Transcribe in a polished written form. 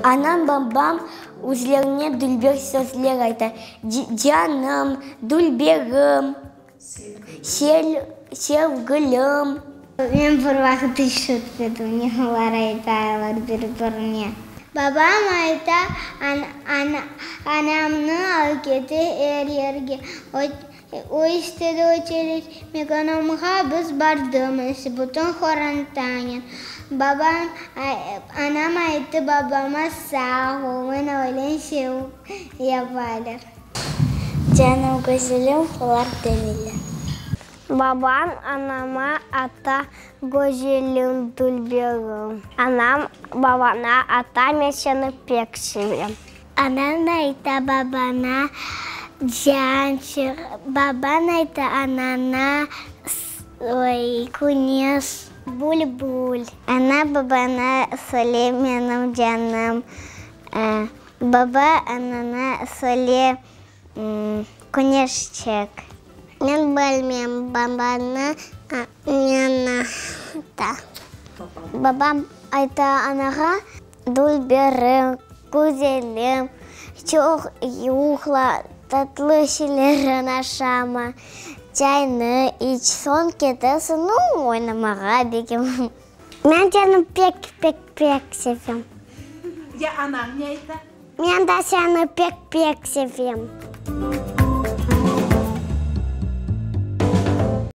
Anam, babam özlerine dülber sözler ayta, Canım, dülberim, sevgilim. Men bir vaqıt işitmedim, ne olar aytalar bir-birine. Babam ayta, anamnı alıp kete er yerge. O istedi otelge, Meganomğa biz bardımız, bütün qorantanen. Babam, anam ayttı babama sağ ol, mına öyle şey yapalar. Canım, güzelim, olar demeyler. Babam anama ata, güzelim, dülberim. Anam babana ata, men seni pek sevem. Anam ayta babana, cançıq, baban ayta anana, oy, küneş, bülbül. Ana babana söyle menim canım, baba anana söyle küneşçik. Men bilmem babanı neni ayta. Babam ayta anağa, Dülberim, güzelim, çoq yuqla, tatlı şeylerni aşama, çaynı iç, soñ ketesiñ, nu, oynamağa, degim. Men seni pek, pek, pek sevem. Ya anañ ne ayta? Men de seni pek, pek sevem.